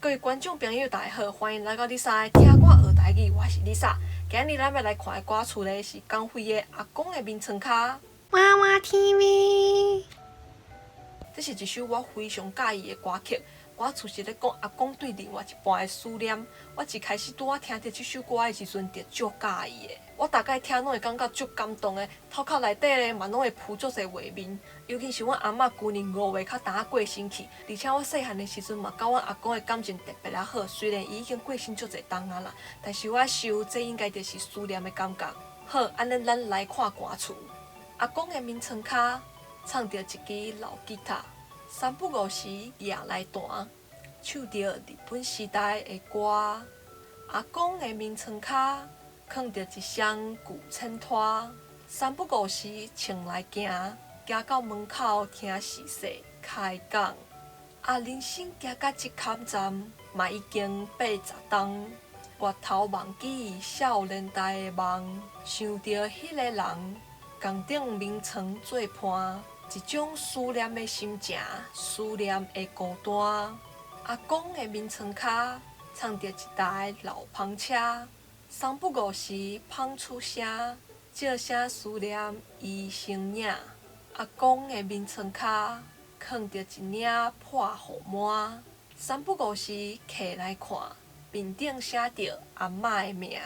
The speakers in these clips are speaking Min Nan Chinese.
各位觀眾朋友，大家好，歡迎來到麗莎的聽歌學台語，我是麗莎。今日咱欲來看的歌詞咧，是江蕙的《阿公的眠床跤》。娃娃 TV，這是一首我非常佮意的歌曲。歌詞是咧講阿公對另外一半的思念。我一開始拄仔聽著這首歌的時陣，就足佮意的。我逐擺聽攏會感覺足感動的，頭殼內底咧嘛攏會浮足濟畫面。尤其是阮阿嬤舊年5月較淡仔過身去，而且我細漢的時陣嘛，佮阮阿公的感情特別仔好。雖然伊已經過身足濟冬仔啦，但是我想這應該就是思念的感覺。好，按呢咱來看歌詞。阿公的眠床跤，藏著一支老吉他。三不五時掠來彈，唱著日本時代的歌。阿公的眠床跤，囥著一雙舊千拖。三不五時穿來行，行到門口聽序細開講。啊，人生行到這坎站，嘛已經80冬。回頭望起少年代的夢，想著彼个人，仝頂眠床做伴。一種思念的心情，思念的孤單。阿公的眠床跤，藏著一台老篷車，三不五時芳出聲，照聲思念伊身影。阿公的眠床跤，囥著一領破雨帽，三不五時揢來看，面頂寫著阿嬤的名。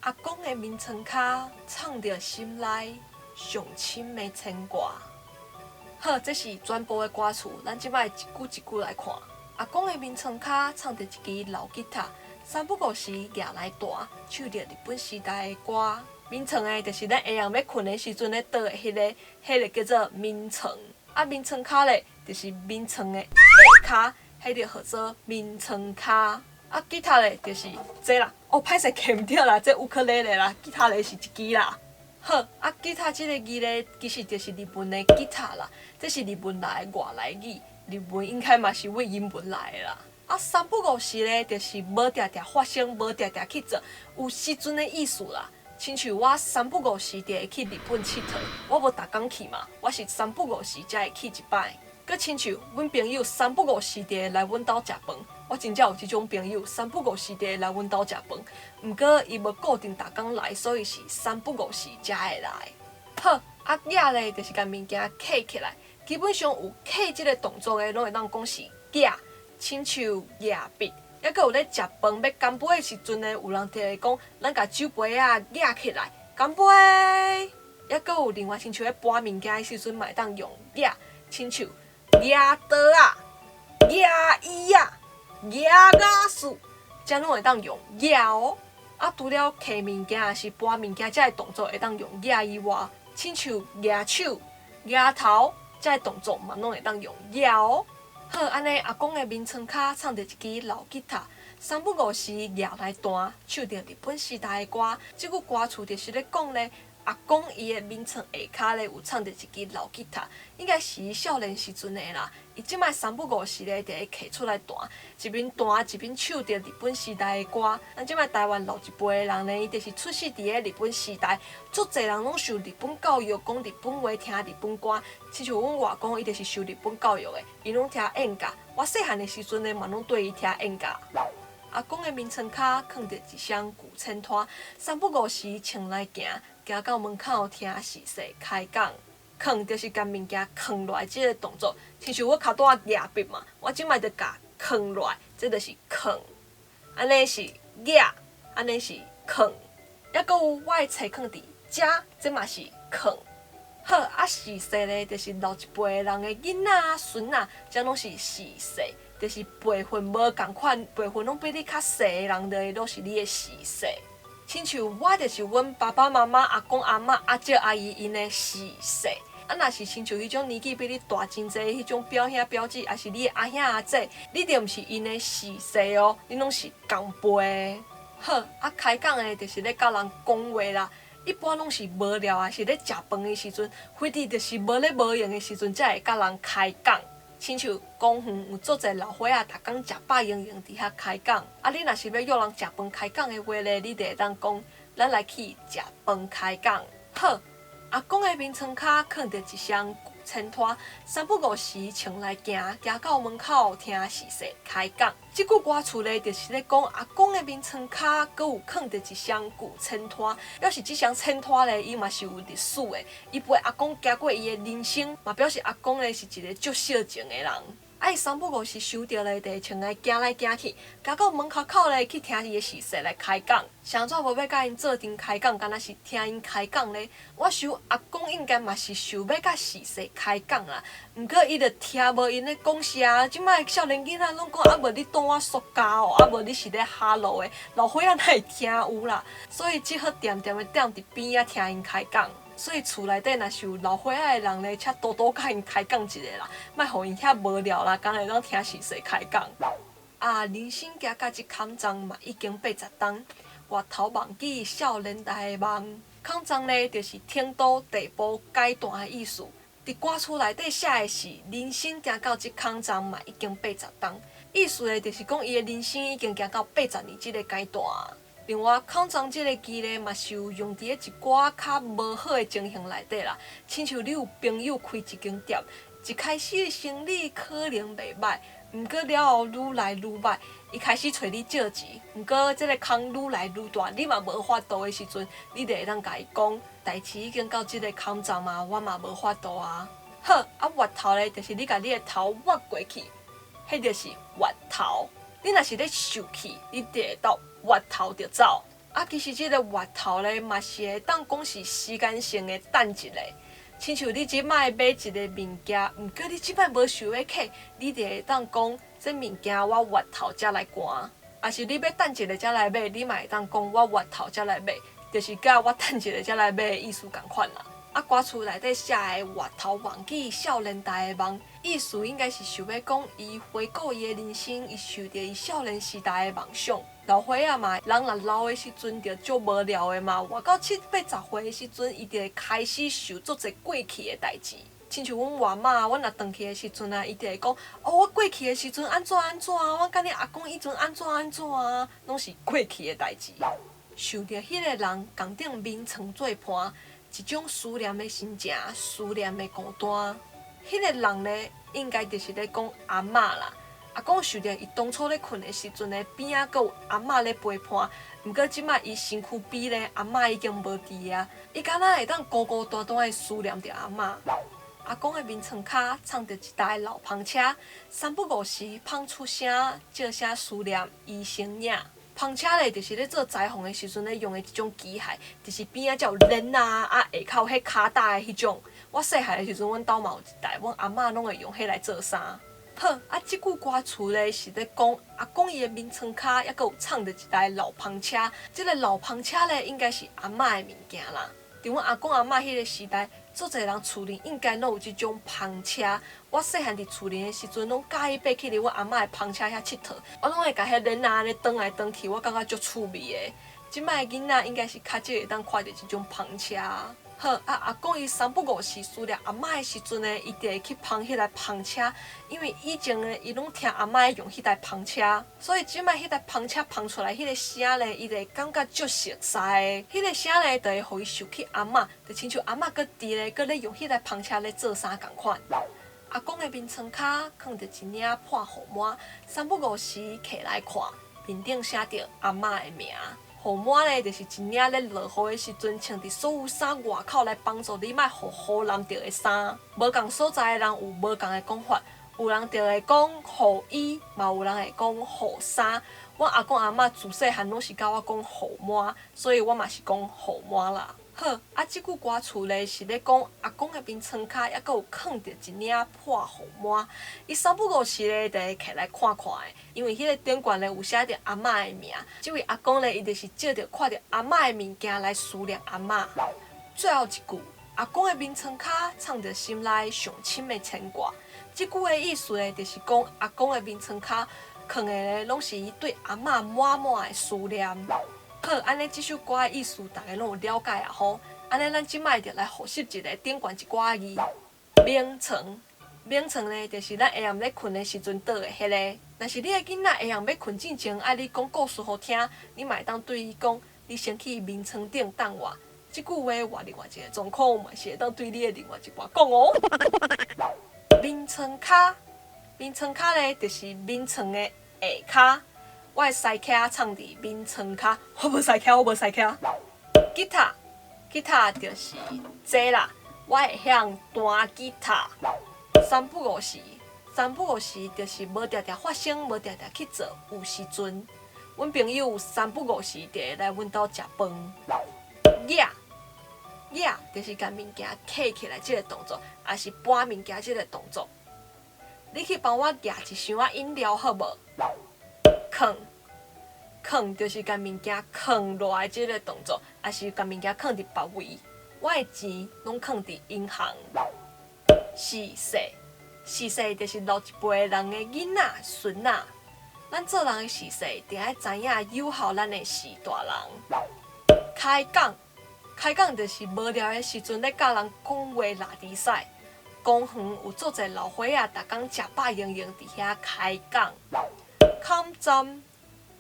阿公的眠床跤，藏著心內上深的牽掛。好，這是全部的歌詞，咱這擺一句一句來看。阿公的眠床跤藏著一支老吉他，三不五時掠來彈，唱著日本時代的歌。眠床的，就是咱下暗欲睏的時陣咧倒的彼个，彼个叫做眠床。啊，眠床跤咧，就是眠床的下跤，彼个號做眠床跤。啊，吉他咧，就是這啦。哦，歹勢揢毋著啦，這烏克麗麗啦，吉他咧是一支啦。好，啊，吉他這个字咧，其實就是日文的ギター啦，這是日文來的外來語，日文應該嘛是佇英文來的啦。啊，三不五時咧，就是無定定發生，無定定去做，有時陣的意思啦。親像我三不五時就會去日本𨑨迌，我無逐工去嘛，我是三不五時才會去一擺。閣親像阮朋友三不五時就會來阮兜食飯，我真正有這種朋友，三不五時就會來阮兜食飯。毋過伊無固定逐工來，所以是三不五時才會來。好，啊攑咧就是共物件揢起來，基本上有揢這个動作的，攏會當講是攑，親像攑筆。抑閣有咧食飯欲乾杯的時陣呢，有人就會講，咱共酒杯仔攑起來，乾杯。抑閣有另外親像咧搬物件的時陣，嘛會當用攑，親像攑桌仔、攑椅仔、攑瓦斯，遮攏會當用攑哦。啊，除了揢物件抑是搬物件遮个動作會當用攑以外，親像攑手、攑頭，遮个動作嘛攏會當用攑哦。好，按呢阿公的眠床跤藏著一支老吉他，三不五時掠來彈，唱著日本時代的歌。這句歌詞就是咧講咧，阿公伊的眠床下跤咧有藏著一支老吉他，應該是伊少年時陣的啦。伊這擺三不五時咧，就會揢出來彈，一面彈一面唱著日本時代的歌。咱這擺台灣老一輩的人呢，伊就是出世佇咧日本時代，足濟人攏受日本教育，講日本話，聽日本歌。親像阮外公，伊就是受日本教育的，伊攏聽演歌。我細漢的時陣呢，嘛攏綴伊聽演歌。阿公的眠床跤囥著一雙舊千拖，三不五時穿來行，行到門口聽序細開講。囥就是共物件囥落來這个動作，親像我跤拄仔舉筆嘛，我這擺就共囥落來，這就是囥。按呢是舉，按呢是囥。抑閣有我的冊囥佇遮，這嘛是囥。好，啊序細咧，就是老一輩的人的囡仔啊、孫仔，遮攏是序細，就是輩分無仝款，輩分攏比你較細的人，就會攏是你的序細。親像我就是阮爸爸媽媽、阿公阿嬤、阿叔阿姨𪜶的序細。啊，若是親像彼種年紀比你大真濟彼種表兄表姊，抑是你的阿兄阿姐，你就毋是𪜶的序細哦，你攏是仝輩。好，啊開講的，就是咧佮人講話啦。一般攏是無聊，抑是咧食飯的時陣，非得就是無咧無閒的時陣，才會佮人開講。親像公園有足濟老歲仔，逐工食飽閒閒佇遐開講。啊，你若是欲約人食飯開講的話咧，你就會當講，咱來去食飯開講。好，阿公的眠床跤囥著一雙舊牵拖，三不五時穿來行，行到門口聽序細開講。這句歌詞咧，就是咧講阿公的眠床跤，閣有囥著一雙舊千拖，表示這雙千拖咧，伊嘛是有歷史的，伊陪阿公行過伊的人生，嘛表示阿公咧是一个足惜情的人。啊！伊三不五時想著咧，就會穿來行來行去，行到門口口咧，去聽伊的序細來開講。是按怎無欲佮𪜶做陣開講，敢若是聽𪜶開講咧？我想阿公應該嘛是想欲佮序細開講啦，毋過伊就聽無𪜶咧講啥。這擺少年囡仔攏講啊，無你當我塑膠哦，啊無你是咧哈囉的，老歲仔哪會聽有啦？所以只好恬恬的踮佇邊仔聽𪜶開講。所以厝內底若是有老歲仔的人咧，請多多佮𪜶開講一下啦，莫予𪜶遐無聊啦，干焦會當聽序細開講。啊，人生行到這坎站嘛，已經80冬，回頭望記少年代的夢。坎站咧，就是程度、地步、階段的意思。佇歌詞內底寫的是人生行到這坎站嘛，已經80冬，意思咧就是講伊的人生已經行到80年這個階段。另外，坎站這个字咧，嘛是有用佇咧一寡較無好的情形內底啦。親像你有朋友開一間店，一開始的生意可能袂䆀，毋過了後愈來愈䆀，伊開始揣你借錢，毋過這个空愈來愈大，你嘛無法度的時陣，你就會當共伊講，代誌已經到這个坎站啊，我嘛無法度啊。好，啊，越頭咧，就是你共你的頭越過去，彼就是越頭。你若是咧受氣，你就會到越頭就走。啊，其實這个越頭咧，嘛是會當講是時間性的等一下。親像你這擺買一个物件，毋過你這擺無想欲揢，你就會當講這物件我越頭才來寒。抑是你欲等一下才來買，你嘛會當講我越頭才來買，就是佮我等一下才來買的意思仝款啦。啊，歌詞內底寫的回頭望記少年代的夢，意思應該是想欲講，伊回顧伊的人生，伊想著伊少年時代的夢想。老歲仔嘛，人若老的時陣就足無聊的嘛，活到七八十歲的時陣，伊就會開始想足濟過去的代誌。親像阮外媽，阮若轉去的時陣啊，伊就會講：哦，我過去的時陣按怎按怎啊，阮佮你阿公彼陣按怎按怎啊，攏是過去的代誌。想著彼个人仝頂眠床做伴。一種思念的心情，思念的孤單。彼个人咧，應該就是咧講阿嬤啦。阿公想著伊當初咧睏的時陣咧，邊仔閣有阿嬤咧陪伴。毋過這擺伊身軀邊咧，阿嬤已經無佇啊。伊敢若會當孤孤單單的思念著阿嬤。阿公的眠床跤藏著一台老篷車，三不五時篷出聲，照聲思念伊身影。篷車咧，就是咧做裁縫的時陣咧用的一種機械，就是邊仔才有輪仔啊，下跤有彼跤踏的彼種。我細漢的時陣，阮兜嘛有一台，阮阿嬤攏會用彼來做衫。好，啊，這句歌詞咧是咧講阿公伊的眠床跤，猶閣有藏著一台老篷車。這个老篷車咧，應該是阿嬤的物件啦。佇阮阿公阿嬤彼个時代，足濟人厝裡應該攏有這種篷車。我細漢佇厝裡的時陣，攏佮意爬去佇阮阿嬤的篷車遐𨑨迌，我攏會共彼輪仔按呢轉來轉去，我感覺足趣味的。這擺的囡仔應該是較少會當看著這種篷車。好，啊，阿公伊三不五時思念阿嬤的時陣呢，伊就會去捧彼台篷車，因為以前呢，伊攏聽阿嬤用彼台篷車，所以這擺彼台篷車捧出來彼個聲呢，伊就會感覺足熟似的。彼個聲呢，就會予伊想起阿嬤，就親像阿嬤閣佇咧，閣咧用彼台篷車咧做衫仝款。阿公的眠床跤囥著一領破雨帽，三不五時揢來看，面頂寫著阿嬤的名。雨帽咧，就是一領咧落雨的時陣，穿佇所有衫外口來幫助你，莫予雨淋著的衫。無仝所在的人有無仝的講法，有人就會講雨衣，嘛有人會講雨衫。阮阿公阿嬤自細漢攏是教我講雨帽，所以我嘛是講雨帽啦。好，啊，這句歌詞咧是咧講阿公的眠床跤，猶閣有囥著一領破雨帽，伊三不五時咧就會揢來看看的，因為彼个頂懸咧有寫著阿嬤的名。這位阿公咧，伊就是藉著看著阿嬤的物件來思念阿嬤。最後一句，阿公的眠床跤藏著心內上深的牽掛。這句的意思咧，就是講阿公的眠床跤囥的咧，攏是伊對阿嬤滿滿的思念。好，按呢這首歌的意思，逐家攏有了解啊吼。按呢，咱這擺就來複習一下頂懸一寡字。眠床，眠床呢，就是咱下暗咧睏的時陣倒的彼个。若是你的囡仔下暗欲睏進前，愛你講故事予聽，你嘛會當對伊講：你先去眠床頂等我。這句話換另外一個狀況，嘛是會當對你的另外一半講哦。眠床跤，眠床跤咧，就是眠床的下跤。我的師屐藏佇眠床跤，我無師屐，我無師屐。吉他，吉他就是這啦，我會曉彈吉他。三不五時，三不五時就是無定定發生，無定定去做，有時陣，阮朋友三不五時就會來阮兜食飯。攑，攑就是共物件揢起來這個動作，抑是搬物件這個動作。你去幫我舉一箱仔飲料好無？囥，囥就是共物件囥落來這個動作，抑是共物件囥佇別位。我的錢攏囥佇銀行。序細，序細就是老一輩人的囡仔、孫仔。咱做人的序細，定愛知影友好咱的序大人。開講，開講就是無聊的時陣咧佮人講話拉低賽。公園有足濟老歲仔，逐工食飽閒閒佇遐開講。坎站，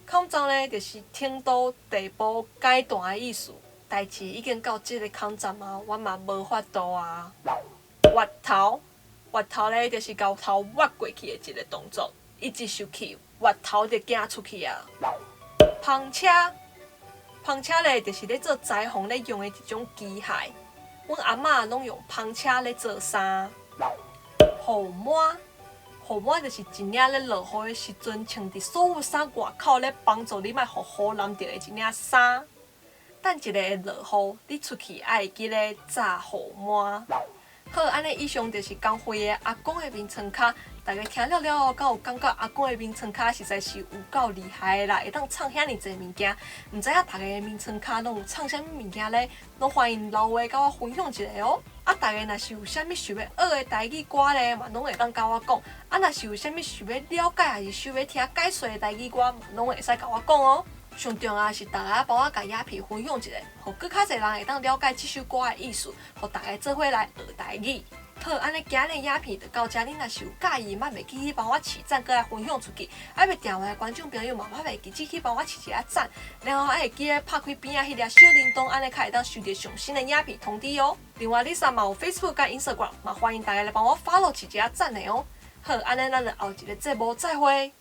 坎站咧就是程度、地步、階段的意思。代誌已經到這個坎站啊，我嘛無法度啊。越頭，越頭咧就是共頭越過去的一個動作。伊一受氣，越頭就行出去啊。篷車，篷車咧就是咧做裁縫咧用的一種機械。阮阿嬤攏用篷車咧做衫。雨幔，雨幔就是一領咧落雨的時陣穿佇所有衫外口咧幫助你莫予雨淋著的一領衫。等一下會落雨，你出去愛會記咧紮雨幔。好，按呢以上就是江蕙的阿公的眠床跤，大家聽了了後，敢有感覺阿公的眠床跤實在是有夠厲害的啦，會當藏遐爾濟物件。毋知影大家的眠床跤攏有藏啥物物件咧？攏歡迎留話佮我分享一下哦。啊，大家若是有啥物想欲學的台語歌咧，嘛攏會當佮我講。啊，若是有啥物想欲了解，抑是想欲聽解說的台語歌，嘛攏會使共我講哦。上重要是，大家幫我共影片分享一下，予閣較濟人會當了解這首歌的意思，予大家做伙來學台語。好，按呢今日影片就到這，你若是有佮意，嘛袂記去幫我揤讚，閣來分享出去。還未訂閱的觀眾朋友嘛，嘛袂記得去幫我揤一下讚，然後愛會記得拍開邊仔彼粒小鈴鐺，按呢較會當收著上新的影片通知哦。另外，Lisa 嘛有 Facebook 佮 Instagram，嘛歡迎大家來幫我 follow 揤一下讚的哦。好，按呢咱就後一个節目再會。